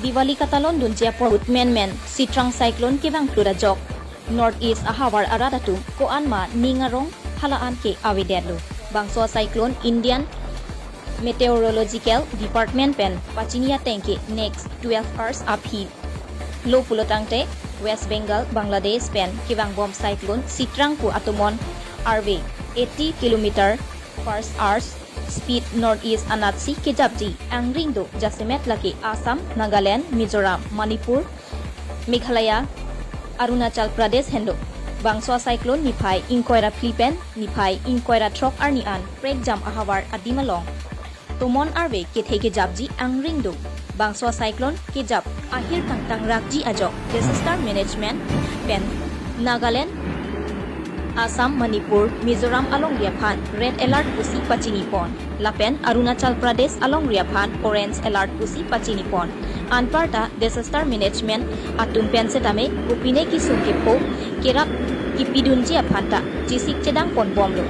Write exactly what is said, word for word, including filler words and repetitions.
Diwali katalon dunji apor ahut menmen Sitrang cyclone kevang plut ajok North East ahavar arat atum ko-an ma ning arong hala-an ke avedetlo. Bangso cyclone Indian Meteorological Department pen pachini ateng ke next twelve hours aphi lo pulo tangte West Bengal, Bangladesh pen kevangbom cyclone Sitrang pu atomon arve eighty kilometer per hour speed North East anatsi kejapji angring do, jasemet lake Assam, Nagaland, Mizoram, Manipur, Meghalaya, Arunachal Pradesh henlo. Bangso cyclone niphai ingkoi ra phli pen niphai ingkoi ra throk arni an prekjam ahavar adim along tomon arve kethe kejapji angring do. Bangso cyclone kejap ahir tangtang rakji ajok disaster management pen Nagaland, Assam, Manipur, Mizoram alongri aphan red alert pusi pachini pon. Lapen Arunachal Pradesh alongri aphan orange alert pusi pachini pon. Anparta disaster management atum pen setame kopine kisung kepho kerap kipidunji aphan ta chesik chedang pon bomlo.